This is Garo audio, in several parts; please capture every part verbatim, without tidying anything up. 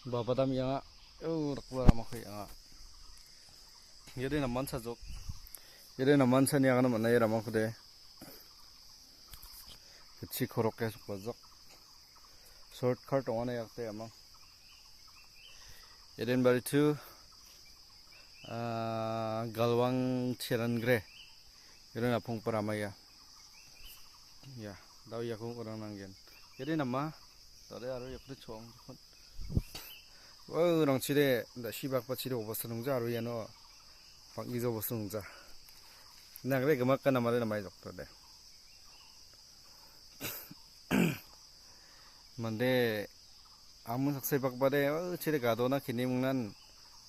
Babadam ianga, eu, dakgipa ramako ianga. Iade naman sajok. Iade naman sani agana mana ia ramako de. Kecil korok ya sokbajok. Shortcut ong·ana iakte amang. Eden bari tu, ah, Galwang Cherangre. Iron apong paramaya. Ya, dao iako orang nanggen. Jadi nama? Tadi aro yakni chong. Wah, orang cire, ndak sibak pa cire obos nungja aro iano. Pang izo obos nungja. Nangre gemakan namare namai doktor de. Mande amun saksai bakbade, oh, chere gadona kini mungnan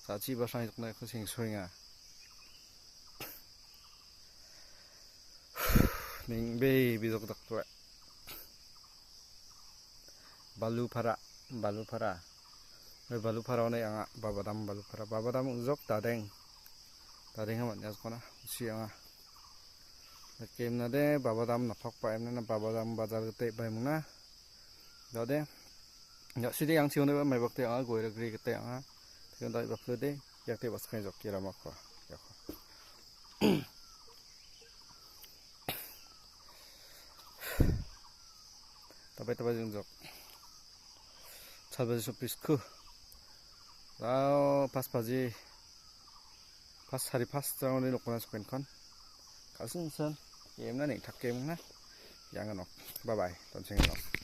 sachi basang jokna ko sengsoinga. Ningbe bijok daktua. Balupara, Balupara. Oi, Balupara one anga, Babadam Balupara. Babadam ujok dadeng. Dadeng hamat nyas kona, usi anga. Kem nade, Babadam napak pa em nana, Babadam bazar gete bai muna. Dade. Ya, sidi yang chione ba mai bakte anga, goira gri gete anga. Tiang dai bakte de, yakte baskai jok kira makwa. Yakwa. Tapai tapai jeng jok. Sabe sopis ku. Lao pas baji. Pas hari pas terang ni lokona soken kon. Kalsung sen. Yemna ni tak yemna. Yang nok. Bye bye. Tonseng nok.